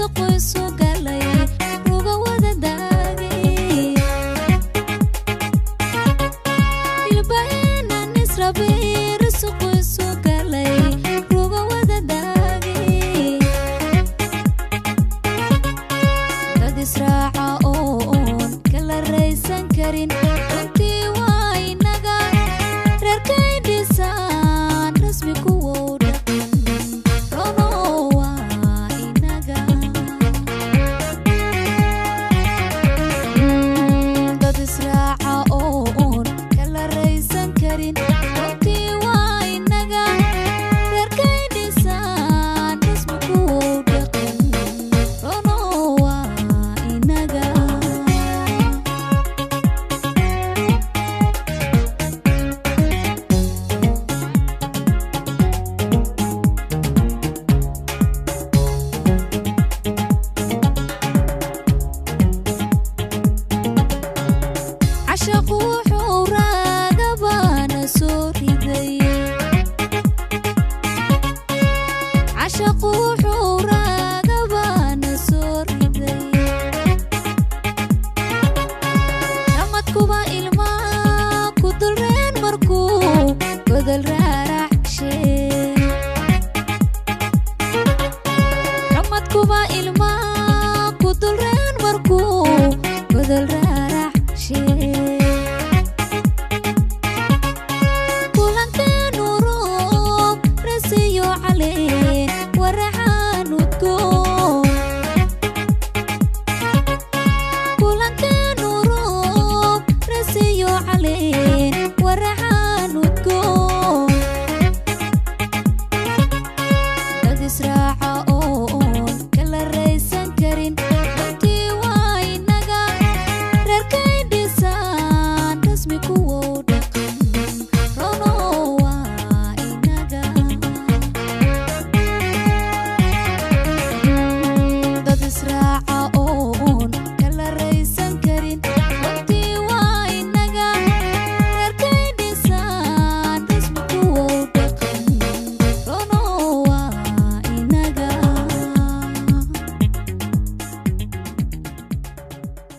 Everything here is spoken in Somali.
Rusuqu isu galay ruga wada daagay. Ilbahenan israbe rusuqu isu galay ruga wada daagay. Dad israaca oon kala raysan karin, runtii waa inaga reerkay dhisaan rasmi kuwow dhaqan rono waa inaga. Dad israaca oon kala raysan karin, runtii waa inaga reerkay dhisaan rasmi kuwow dhaqan rono waa inaga. Cashaqu wuxuu raagabaana soo riday, cashaqu wuxuu raagabaana soo riday. Ramadkuba ilmaa ku dulreen markuu godol raaracshe. Ramadkuba ilmaa ku dulreen markuu godol raaracshe. Kulankeenu roob rasiyo caleen waraxaan udgoon. Kulankeenu roob rasiyo caleen waraxaan udgoon. Dad israaca